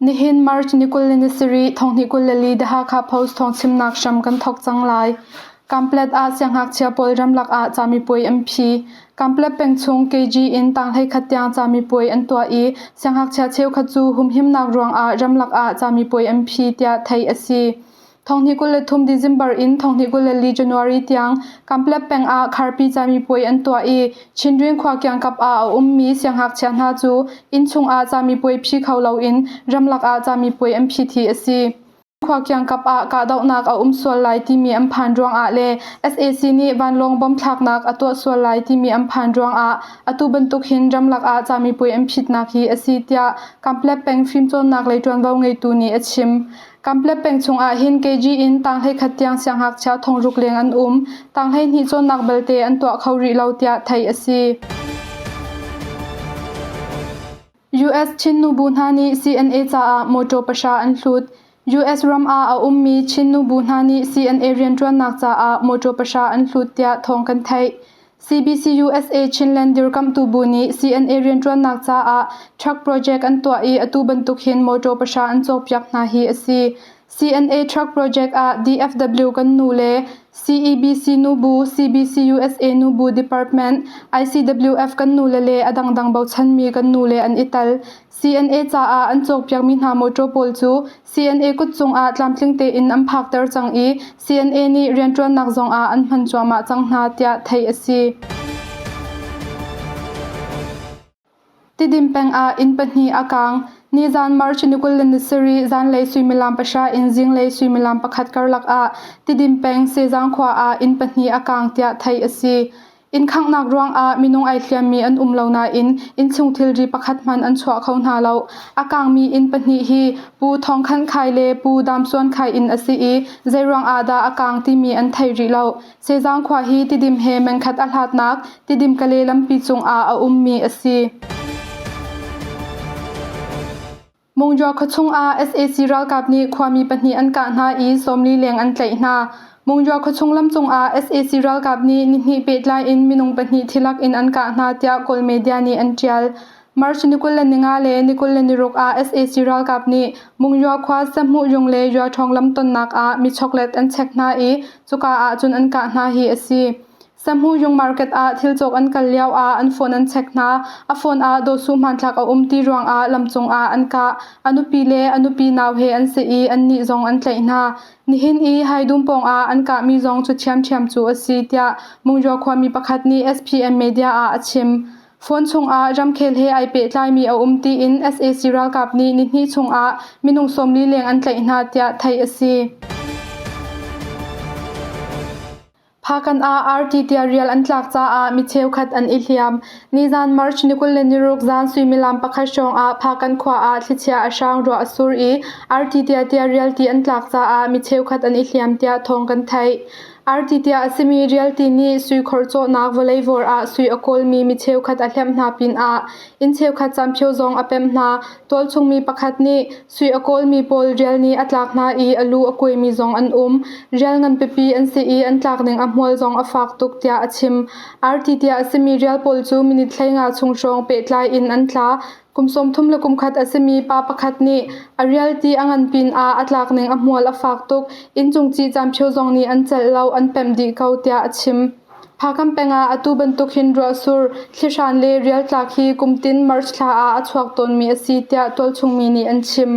Nihin March ni 27 thonghnih 24 The Hakha Post thawngchimnak hram kan thawk cang lai. Kamplet ah siangngakchia pawl ramlak ah camipuai an phi. Kamplet peng chung KG in tanghleikhat tiang camipuai an tuah i siangngakchia cheukhat cu humhimnak ruangah ramlak ah camipuai an phi tiah theih a si. Thonghnih 23 December in thonghnih 24 January tiang Kamplet peng ah kharpi camipuai an tuah i Chindwin khua kiangkap ah a ummi siangngakchia hna cu innchung ah camipuai phi kho loin ramlak ah camipuai an phit hi a si. Khua kiangkap ah kahdohnak a um sual lai timi an phan ruangah le sac nih vanlawng bomb thlaknak a tuah sual lai timi an phan ruangah atu bantuk hin ramlak ah camipuai an phitnak hi a si tiah Kamplet peng fimcawnnak lei ṭuanvo ngeitu nih a chim. Kamplet peng chungah hin KG in tanghleikhat tiang siangngakchia thongruk leng an um. Tanghleihnih cawnnak belte an tuah kho rih lo tiah theih a si. US Chin nubu hna nih CNA caah mawṭaw pahra an hlut. US ram ah a ummi Chin nubu hna nih CNA rianṭuannak caah mawṭaw pahra an hlut tiah thawng kan theih. CBCUSA Chinland dirkamhtu bu nih CNA rianṭuannak caah truck project an tuah i atu bantuk hin mawṭaw pahra an cawkpiak hna hi a si. CNA truck project ah DFW kan nu le CEBC nubu, CBCUSA nubu department, ICWF kan nule le a dangdang bochanmi kan nule an i tel. CNA caah an cawkpiakmi hna mawṭaw pawl cu CNA kut cungah tlamtling tein an phakter cang i CNA nih rianṭuannak zongah an hman cuahmah cang hna tiah theih a si. Tidim peng ah inn pahnih a kaang. Nizan March ni 27 zanlei suimilam pahra in zinglei suimilam pakhat karlak ah Tidim peng Sezang khua ah inn pahnih a kaang tiah theih a si. Inn khanghnak ruangah minung ai hliammi an um lo nain innchung thilri pakhat hmanh an chuah kho hna lo. A kaangmi inn pahnih hi Pu Thawng Khan Khai le Pu Dam Suan Khai inn a si i zeiruang ah dah a kaang timi an thei rih lo. Sezang khua hi Tidim he mengkhat a hlatnak Tidim Kale lampi cungah a ummi a si. Mungyaw khuachung ah sac ralkap nih khuami pahnih an kah hna i 40 leng an tlaih hna. Mungyaw khuachung lamcung ah sac ralkap nih nihnih pehtlai in minung pahnih thilak in an kah hna tiah Kawl media nih an ṭial. March ni 25 le ni 26 ah sac ralkap nih Mungyaw khua Sahmuh-yung le Yuaṭhawng lam tonnak ah mi choklet an chek hna i cuka ah cun an kah hna hi a si. Sahmuhyung market ah thil cawk an kal lio ah an phone an check hna. A phone ah Dawsu hmanthlak a um ti ruangah lamcung ah an kah. A nupi le a nupi nau he an si i annih zong an tlaih hna. Nihin i Haidum pawng ah an kahmi zong cu ṭhiamṭhiam cu a si, tiah Mungyaw khuami pakhat nih SPM media ah a chim. Phone chungah ramkhel he ai pehtlaimi a um tiin sac ralkap nih nihnih chungah minung 40 leng an tlaih hna tiah theih a si. Phakan ah arti tiah rial an tlak caah mi cheukhat an i hliam. Nizan March ni 26 zan suimilam pakhat hrawng ah Phakan khua ah thlichia a hrang ruah a sur i arti tiah tiah rialti an tlak caah mi cheukhat an i hliam tiah thawng kan theih. Arti tiah a simi rialti nih suikhor cawhnak vawlei vawr ah sui a kawlmi mi cheukhat a hliamh hna pinah inn cheukhat camphio zong a pemh hna. Tualchung mi pakhat nih Sui a kawlmi pawl rial nih a tlak hna i a lu a kuaimi zong an um. Rial nganpipi an si i an tlak ning a hmual zong a fak tuk tiah a chim. Arti tiah a simi rial pawl cu minute 15 chung hrawng pehtlai in an tla. Kum 33 le kum khat a simi pa pakhat nih a rial ti a ngan pinah a tlak ning a hmual a fak tuk. Inncung cih camphio zong nih an celh lo, an pemh dih ko tiah a chim. Phakam peng ah atu bantuk hin ruahsur, thlihran le rialtlak hi kumtin March thla ah a chuak tawnmi a si tiah tualchung mi nih an chim.